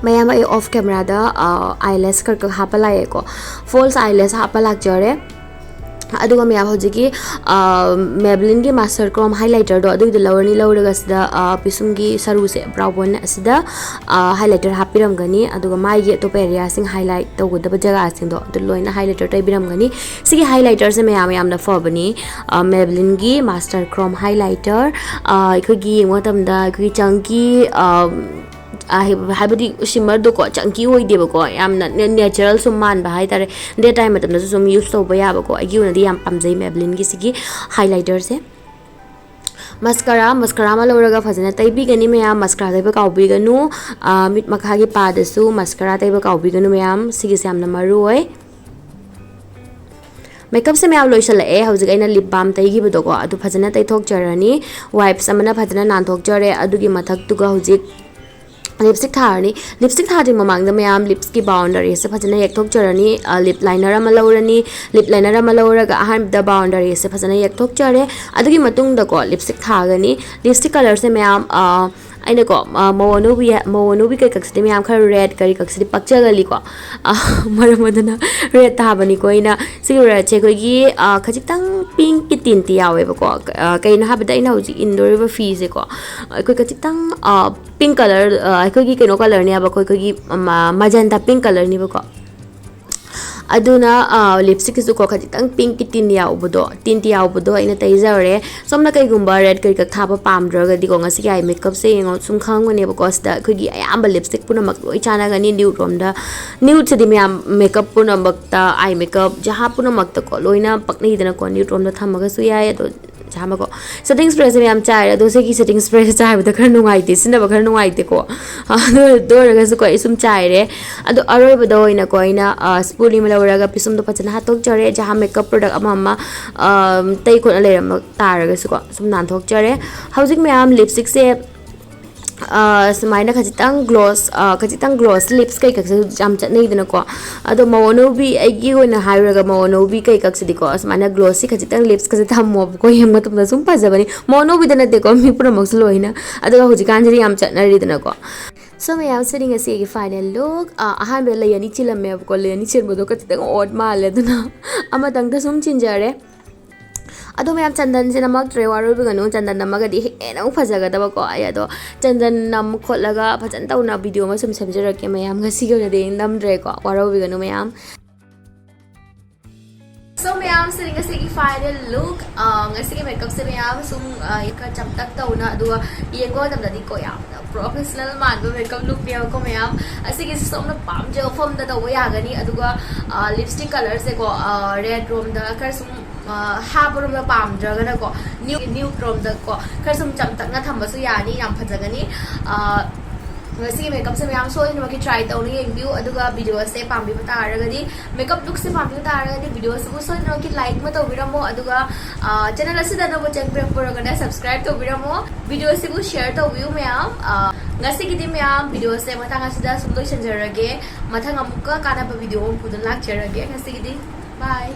ꯃꯌꯥꯝ, ꯑꯩ ꯑꯣꯐ ꯀꯦꯃꯦꯔꯥꯗ ꯑꯥꯏ ꯂꯦꯁ ꯈꯔ ꯈꯔ ꯍꯥꯞꯄ ꯂꯥꯛꯑꯦꯀꯣ꯫ ꯐꯣꯜꯁ ꯑꯥꯏ ꯂꯦꯁ ꯍꯥꯞꯄ ꯂꯥꯛꯆꯔꯦ꯫ ꯑꯗꯨꯒ ꯃꯌꯥꯝ, ꯍꯧꯖꯤꯛꯀꯤ ꯃꯦꯕꯂꯤꯟꯒꯤ ꯃꯥꯁꯇꯔ ꯀ꯭ꯔꯣꯝ ꯍꯥꯏꯂꯥꯏꯇꯔꯗꯣ ꯑꯗꯨꯒꯤꯗꯣ ꯂꯧꯔꯅꯤ꯫ ꯂꯧꯔꯒ ꯁꯤꯗ ꯄꯤꯁꯨꯝꯒꯤ ꯁꯔꯨꯁꯦ, ꯕ꯭ꯔꯥꯎ ꯕꯣꯟ ꯑꯁꯤꯗ ꯍꯥꯏꯂꯥꯏꯇꯔ ꯍꯥꯞꯄꯤꯔꯝꯒꯅꯤ꯫ ꯑꯗꯨꯒ ꯃꯥꯏꯒꯤ ꯑꯇꯣꯞꯄ ꯑꯦꯔꯤꯌꯥꯁꯤꯡ ꯍꯥꯏꯂꯥꯏꯠ ꯇꯧꯒꯗꯕ ꯖꯒꯥꯁꯤꯡꯗꯣ ꯑꯗꯨ ꯂꯣꯏꯅ ꯍꯥꯏꯂꯥꯏꯇꯔ ꯇꯩꯕꯤꯔꯝꯒꯅꯤ꯫ ꯁꯤꯒꯤ ꯍꯥꯏꯂꯥꯏꯇꯔꯁꯦ ꯃꯌꯥꯝ ꯌꯥꯝꯅ ꯐꯕꯅꯤ꯫ ꯃꯦꯕꯂꯤꯟꯒꯤ ꯃꯥꯁꯇꯔ ꯀ꯭ꯔꯣꯝ ꯍꯥꯏꯂꯥꯏꯇꯔ ꯑꯩꯈꯣꯏꯒꯤ ꯌꯦꯡꯕ ꯃꯇꯝꯗ ꯑꯩꯈꯣꯏꯒꯤ ꯆꯪꯀꯤ ꯍꯥꯏꯕꯗꯤ ꯁꯤꯃꯔꯗꯣꯀꯣ, ꯆꯪꯀꯤ ꯑꯣꯏꯗꯦꯕꯀꯣ, ꯌꯥꯝꯅ ꯅꯦꯆꯔꯦꯜ ꯁꯨꯝ ꯃꯥꯟꯕ ꯍꯥꯏꯇꯥꯔꯦ꯫ ꯗꯦ ꯇꯥꯏꯝ ꯃꯇꯝꯗꯁꯨ ꯁꯨꯝ ꯌꯨꯁ ꯇꯧꯕ ꯌꯥꯕꯀꯣ꯫ ꯑꯩꯒꯤ ꯑꯣꯏꯅꯗꯤ ꯌꯥꯝ ꯄꯥꯝꯖꯩ ꯃꯦꯕꯂꯤꯟꯒꯤ ꯁꯤꯒꯤ ꯍꯥꯏꯂꯥꯏꯇꯔꯁꯦ꯫ ꯃꯁꯀꯔꯥ, ꯃꯁꯀꯔꯥ ꯑꯃ ꯂꯧꯔꯒ ꯐꯖꯅ ꯇꯩꯕꯤꯒꯅꯤ ꯃꯌꯥꯝ꯫ ꯃꯁꯀꯔꯥ ꯇꯩꯕ ꯀꯥꯎꯕꯤꯒꯅꯨ꯫ ꯃꯤꯠ ꯃꯈꯥꯒꯤ ꯄꯥꯗꯁꯨ ꯃꯁꯀꯔꯥ ꯇꯩꯕ ꯀꯥꯎꯕꯤꯒꯅꯨ ꯃꯌꯥꯝ꯫ ꯁꯤꯒꯤꯁꯦ ꯌꯥꯝꯅ ꯃꯔꯨ ꯑꯣꯏ꯫ ꯃꯦꯀꯞꯁꯦ ꯃꯌꯥꯝ ꯂꯣꯏꯁꯤꯜꯂꯛꯑꯦ꯫ ꯍꯧꯖꯤꯛ ꯑꯩꯅ ꯂꯤꯞ ꯕꯥꯝ ꯇꯩꯈꯤꯕꯗꯣꯀꯣ, ꯑꯗꯨ ꯐꯖꯅ ꯇꯩꯊꯣꯛꯆꯔꯅꯤ꯫ ꯋꯥꯏꯞꯁ ꯑꯃꯅ ꯐꯖꯅ ꯅꯥꯟꯊꯣꯛꯆꯔꯦ꯫ ꯑꯗꯨꯒꯤ ꯃꯊꯛꯇꯨꯒ ꯍꯧꯖꯤꯛ ꯂꯤꯞꯁꯇꯤꯛ ꯊꯥꯔꯅꯤ꯫ ꯂꯤꯞꯁꯇꯤꯛ ꯊꯥꯗ꯭ꯔꯤ ꯃꯃꯥꯡꯗ ꯃꯌꯥꯝ ꯂꯤꯞꯁꯀꯤ ꯕꯥꯎꯟꯗꯔꯤꯁꯦ ꯐꯖꯅ ꯌꯦꯛꯊꯣꯛꯆꯔꯅꯤ꯫ ꯂꯤꯞ ꯂꯥꯏꯅꯔ ꯑꯃ ꯂꯧꯔꯅꯤ꯫ ꯂꯤꯞ ꯂꯥꯏꯅꯔ ꯑꯃ ꯂꯧꯔꯒ ꯑꯍꯥꯟꯕꯗ ꯕꯥꯎꯟꯗꯔꯤꯁꯦ ꯐꯖꯅ ꯌꯦꯛꯊꯣꯛꯆꯔꯦ꯫ ꯑꯗꯨꯒꯤ ꯃꯇꯨꯡꯗꯀꯣ ꯂꯤꯞꯁꯇꯤꯛ ꯊꯥꯒꯅꯤ꯫ ꯂꯤꯞꯁꯇꯤꯛ ꯀꯂꯔꯁꯦ ꯃꯌꯥꯝ ꯑꯩꯅꯀꯣ ꯃꯧ ꯑꯅꯧꯕꯤ ꯃꯧ ꯑꯅꯧꯕꯤ ꯀꯩꯀꯛꯁꯤꯗꯤ ꯃꯌꯥꯝ ꯈꯔ ꯔꯦꯗ ꯀꯔꯤ ꯀꯛꯁꯤꯗꯤ ꯄꯛꯆꯒꯜꯂꯤꯀꯣ꯫ ꯃꯔꯝ ꯑꯗꯨꯅ ꯔꯦꯗ ꯊꯥꯕꯅꯤꯀꯣ ꯑꯩꯅ꯫ ꯁꯤꯒꯤ ꯔꯦꯗꯁꯦ ꯑꯩꯈꯣꯏꯒꯤ ꯈꯖꯤꯛꯇꯪ ꯄꯤꯡꯀꯤ ꯇꯤꯟꯇꯤ ꯌꯥꯎꯋꯦꯕꯀꯣ꯫ ꯀꯩꯅꯣ ꯍꯥꯏꯕꯗ ꯑꯩꯅ ꯍꯧꯖꯤꯛ ꯏꯟꯗꯣꯔꯤꯕ ꯐꯤꯁꯦꯀꯣ, ꯑꯩꯈꯣꯏ ꯈꯖꯤꯛꯇꯪ ꯄꯤꯡ ꯀꯂꯔ, ꯑꯩꯈꯣꯏꯒꯤ ꯀꯩꯅꯣ ꯀꯂꯔꯅꯦꯕ, ꯑꯩꯈꯣꯏ ꯑꯩꯈꯣꯏꯒꯤ ꯃꯖꯦꯟꯇꯥ ꯄꯤꯡ ꯀꯂꯔꯅꯦꯕꯀꯣ꯫ ꯑꯗꯨꯅ ꯂꯤꯞꯁꯇꯤꯛꯁꯤꯁꯨꯀꯣ ꯈꯖꯤꯛꯇꯪ ꯄꯤꯡꯀꯤ ꯇꯤꯟ ꯌꯥꯎꯕꯗꯣ, ꯇꯤꯟ ꯌꯥꯎꯕꯗꯣ ꯑꯩꯅ ꯇꯩꯖꯔꯦ꯫ ꯁꯣꯝꯅ ꯀꯩꯒꯨꯝꯕ ꯔꯦꯗ ꯀꯩꯀꯥ ꯊꯥꯕ ꯄꯥꯝꯗ꯭ꯔꯒꯗꯤꯀꯣ, ꯉꯁꯤꯒꯤ ꯑꯥꯏ ꯃꯦꯀꯞꯁꯦ ꯌꯦꯡꯉꯣ, ꯁꯨꯝ ꯈꯪꯒꯅꯦꯕꯀꯣ꯫ ꯁꯤꯗ ꯑꯩꯈꯣꯏꯒꯤ ꯑꯌꯥꯝꯕ ꯂꯤꯞꯁꯇꯤꯛ ꯄꯨꯝꯅꯃꯛ ꯂꯣꯏ ꯆꯥꯟꯅꯒꯅꯤ ꯅ꯭ꯌꯨꯠ ꯔꯣꯝꯗ꯫ ꯅ꯭ꯌꯨꯠꯁꯤꯗꯤ ꯃꯌꯥꯝ ꯃꯦꯀꯞ ꯄꯨꯝꯅꯃꯛꯇ, ꯑꯥꯏ ꯃꯦꯀꯞ ꯖꯍꯥ ꯄꯨꯝꯅꯃꯛꯇꯀꯣ ꯂꯣꯏꯅ ꯄꯛꯅꯩꯗꯅꯀꯣ, ꯅ꯭ꯌꯨꯠ ꯔꯣꯝꯗ ꯊꯝꯃꯒꯁꯨ ꯌꯥꯏ꯫ ꯑꯗꯣ ꯆꯥꯝꯃꯀꯣ, ꯁꯦꯇꯤꯡ ꯁ꯭ꯄ꯭ꯔꯦꯁꯦ ꯃꯌꯥꯝ ꯆꯥꯏꯔꯦ꯫ ꯑꯗꯣ ꯁꯤꯒꯤ ꯁꯦꯇꯤꯡ ꯁ꯭ꯄ꯭ꯔꯦꯁꯦ ꯆꯥꯏꯕꯗ ꯈꯔ ꯅꯨꯡꯉꯥꯏꯇꯦ, ꯁꯤꯖꯤꯟꯅꯕ ꯈꯔ ꯅꯨꯡꯉꯥꯏꯇꯦꯀꯣ꯫ ꯑꯗꯨ ꯑꯗꯨ ꯑꯣꯏꯔꯒꯁꯨꯀꯣ, ꯑꯩ ꯁꯨꯝ ꯆꯥꯏꯔꯦ꯫ ꯑꯗꯣ ꯑꯔꯣꯏꯕꯗ ꯑꯣꯏꯅꯀꯣ, ꯑꯩꯅ ꯁ꯭ꯄꯨꯂꯤ ꯑꯃ ꯂꯧꯔꯒ ꯄꯤꯁꯨꯝꯗꯣ ꯐꯖꯅ ꯍꯥꯠꯇꯣꯛꯆꯔꯦ꯫ ꯖꯍꯥ ꯃꯦꯀꯞ ꯄ꯭ꯔꯗꯛ ꯑꯃ ꯑꯃ ꯇꯩ ꯈꯣꯠꯅ ꯂꯩꯔꯝꯕ ꯇꯥꯔꯒꯁꯨꯀꯣ, ꯁꯨꯝ ꯅꯥꯟꯊꯣꯛꯆꯔꯦ꯫ ꯍꯧꯖꯤꯛ ꯃꯌꯥꯝ ꯂꯤꯞꯁꯇꯤꯛꯁꯦ ꯁꯨꯃꯥꯏꯅ ꯈꯖꯤꯛꯇꯪ ꯒ꯭ꯂꯣꯁ, ꯈꯖꯤꯛꯇꯪ ꯒ꯭ꯂꯣꯁ ꯂꯤꯞꯁ ꯀꯩꯀꯩꯁꯨ ꯌꯥꯝ ꯆꯠꯅꯩꯗꯅꯀꯣ꯫ ꯑꯗꯣ ꯃꯧ ꯑꯅꯧꯕꯤ, ꯑꯩꯒꯤ ꯑꯣꯏꯅ ꯍꯥꯏꯔꯨꯔꯒ, ꯃꯧ ꯑꯅꯧꯕꯤ ꯀꯩꯀꯛꯁꯤꯗꯤꯀꯣ, ꯁꯨꯃꯥꯏꯅ ꯒ꯭ꯂꯣꯁꯁꯤ ꯈꯖꯤꯛꯇꯪ ꯂꯤꯞꯁꯀꯁꯦ ꯊꯝꯃꯣꯕꯀꯣ, ꯌꯦꯡꯕ ꯃꯇꯝꯗ ꯁꯨꯝ ꯐꯖꯕꯅꯤ꯫ ꯃꯧ ꯑꯅꯧꯕꯤꯗ ꯅꯠꯇꯦꯀꯣ, ꯃꯤ ꯄꯨꯝꯅꯃꯛꯁꯨ ꯂꯣꯏꯅ꯫ ꯑꯗꯨꯒ ꯍꯧꯖꯤꯛꯀꯥꯟꯁꯤꯗꯤ ꯌꯥꯝ ꯆꯠꯅꯔꯤꯗꯅꯀꯣ꯫ ꯁꯣ ꯃꯌꯥꯝ, ꯁꯤꯗꯤ ꯉꯁꯤꯒꯤ ꯐꯥꯏꯅꯦꯜ ꯂꯨꯛ꯫ ꯑꯍꯥꯟꯕꯗ ꯂꯩ ꯑꯅꯤ ꯆꯤꯜꯂꯝꯃꯦꯕꯀꯣ, ꯂꯩ ꯑꯅꯤ ꯆꯤꯟꯕꯗꯣ ꯈꯖꯤꯛꯇꯪ ꯑꯣꯠ ꯃꯥꯜꯂꯦ, ꯑꯗꯨꯅ ꯑꯃꯇꯪꯗ ꯁꯨꯝ ꯆꯤꯟꯖꯔꯦ꯫ ꯑꯗꯣ ꯃꯌꯥꯝ, ꯆꯟꯗꯟꯁꯦ ꯅꯝꯃꯛꯇ꯭ꯔꯦ, ꯋꯥꯔꯧꯕꯤꯒꯅꯨ꯫ ꯆꯟꯗꯟ ꯅꯝꯃꯒꯗꯤ ꯍꯦꯟꯅ ꯑꯃꯨꯛ ꯐꯖꯒꯗꯕꯀꯣ꯫ ꯑꯩ ꯑꯗꯣ ꯆꯟꯗꯟ ꯅꯝ ꯈꯣꯠꯂꯒ ꯐꯖꯅ ꯇꯧꯅ ꯚꯤꯗꯤꯑꯣ ꯑꯃ ꯁꯨꯝ ꯁꯦꯝꯖꯔꯛꯀꯦ ꯃꯌꯥꯝ꯫ ꯉꯁꯤꯒꯤ ꯑꯣꯏꯅꯗꯤ ꯅꯝꯗ꯭ꯔꯦꯀꯣ, ꯋꯥꯔꯧꯕꯤꯒꯅꯨ ꯃꯌꯥꯝ꯫ ꯁꯣ ꯃꯌꯥꯝ, ꯁꯤꯗꯤ ꯉꯁꯤꯒꯤ ꯐꯥꯏꯅꯦꯜ ꯂꯨꯛ꯫ ꯉꯁꯤꯒꯤ ꯃꯦꯀꯞꯁꯦ ꯃꯌꯥꯝ ꯁꯨꯝ ꯈꯔ ꯆꯝꯇꯛ ꯇꯧꯅ, ꯑꯗꯨꯒ ꯌꯦꯡꯕ ꯃꯇꯝꯗꯗꯤꯀꯣ ꯌꯥꯝꯅ ꯄ꯭ꯔꯣꯐꯦꯁꯅꯦꯜ ꯃꯥꯟꯕ ꯃꯦꯀꯞ ꯂꯨꯛꯅꯦꯕꯀꯣ ꯃꯌꯥꯝ꯫ ꯑꯁꯤꯒꯤꯁꯤ ꯁꯣꯝꯅ ꯄꯥꯝꯖꯕ ꯃꯐꯝꯗ ꯇꯧꯕ ꯌꯥꯒꯅꯤ꯫ ꯑꯗꯨꯒ ꯂꯤꯞꯁꯇꯤꯛ ꯀꯂꯔꯁꯦꯀꯣ, ꯔꯦꯗ ꯔꯣꯝꯗ ꯈꯔ ꯁꯨꯝ ꯍꯥꯞꯄꯔꯣꯝꯗ ꯄꯥꯝꯗ꯭ꯔꯒꯅꯀꯣ, ꯅ꯭ꯌꯨ ꯅ꯭ꯌꯨꯠ ꯔꯣꯝꯗꯀꯣ ꯈꯔ ꯁꯨꯝ ꯆꯝꯇꯛꯅ ꯊꯝꯕꯁꯨ ꯌꯥꯅꯤ, ꯌꯥꯝ ꯐꯖꯒꯅꯤ꯫ ꯉꯁꯤꯒꯤ ꯃꯦꯀꯞꯁꯦ ꯃꯌꯥꯝ ꯁꯣꯏꯗꯅꯃꯛꯀꯤ ꯇ꯭ꯔꯥꯏ ꯇꯧꯅ ꯌꯦꯡꯕꯤꯌꯨ꯫ ꯑꯗꯨꯒ ꯚꯤꯗꯤꯑꯣꯁꯦ ꯄꯥꯝꯕꯤꯕ ꯇꯥꯔꯒꯗꯤ, ꯃꯦꯀꯞ ꯂꯨꯛꯁꯦ ꯄꯥꯝꯕꯤꯕ ꯇꯥꯔꯒꯗꯤ, ꯚꯤꯗꯤꯑꯣꯁꯤꯕꯨ ꯁꯣꯏꯗꯅꯃꯛꯀꯤ ꯂꯥꯏꯛ ꯑꯃ ꯇꯧꯕꯤꯔꯝꯃꯣ꯫ ꯑꯗꯨꯒ ꯆꯦꯅꯦꯜ ꯑꯁꯤꯗ ꯑꯅꯧꯕ ꯆꯪꯕꯤꯔꯛꯄ ꯑꯣꯏꯔꯒꯅ ꯁꯕꯁꯀ꯭ꯔꯥꯏꯕ ꯇꯧꯕꯤꯔꯝꯃꯣ꯫ ꯚꯤꯗꯤꯑꯣꯁꯤꯕꯨ ꯁꯤꯌꯔ ꯇꯧꯕꯤꯌꯨ ꯃꯌꯥꯝ꯫ ꯉꯁꯤꯒꯤꯗꯤ ꯃꯌꯥꯝ, ꯚꯤꯗꯤꯑꯣꯁꯦ ꯃꯇꯥꯡ ꯑꯁꯤꯗ ꯁꯨꯝ ꯂꯣꯏꯁꯤꯟꯖꯔꯒꯦ꯫ ꯃꯊꯪ ꯑꯃꯨꯛꯀ ꯀꯥꯟꯅꯕ ꯚꯤꯗꯤꯑꯣ ꯑꯃ ꯄꯨꯗꯨꯅ ꯂꯥꯛꯆꯔꯒꯦ꯫ ꯉꯁꯤꯒꯤꯗꯤ ꯕꯥꯏ꯫